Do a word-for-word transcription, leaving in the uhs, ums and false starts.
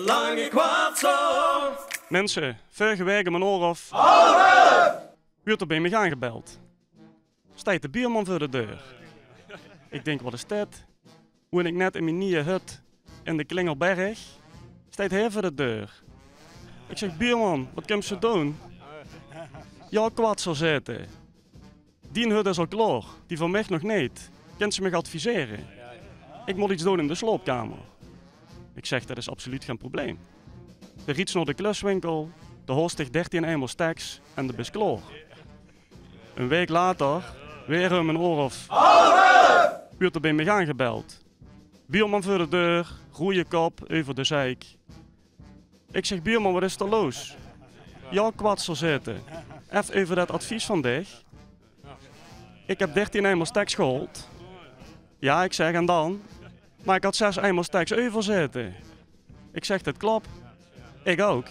Lange Kwartser. Minse, veurige waek um ein oor of wuurt d'r bie mich aangebeld. Steit de buurman veur de deur. Ik dink: wat is dit? Woen ik net in mien nieje hut in de Klingelberg, steit hae veur de deur. Ik zeg: buurman, wat kums se doon? Jao, Kwartser, zaet 'r. Dien hut is al klaor, die van mich nog neet. Kins se mich adviseren? Ik mót iets doon in de slaopkamer. Ik zeg: det is absoluut gen probleem. De riets nao de kluswinkel, de haols dich dertien eimer Steks en de bis klaor. Ein waek later, weer um ein oor of wuurt d'r bie mich aangebeld. Buurman veur de deur, roeje kop, euver de zeik. Ik zeg: buurman, wat is d'r loos? Jao, Kwartser, zaet 'r. Ef euver det advies van dich. Ik heb dertien eimer Steks gehaold. Jao, ik zeg, en dan? Maar ik had zes eimer Steks euver, zaet 'r. Ik zeg: det klop. Ik ouk.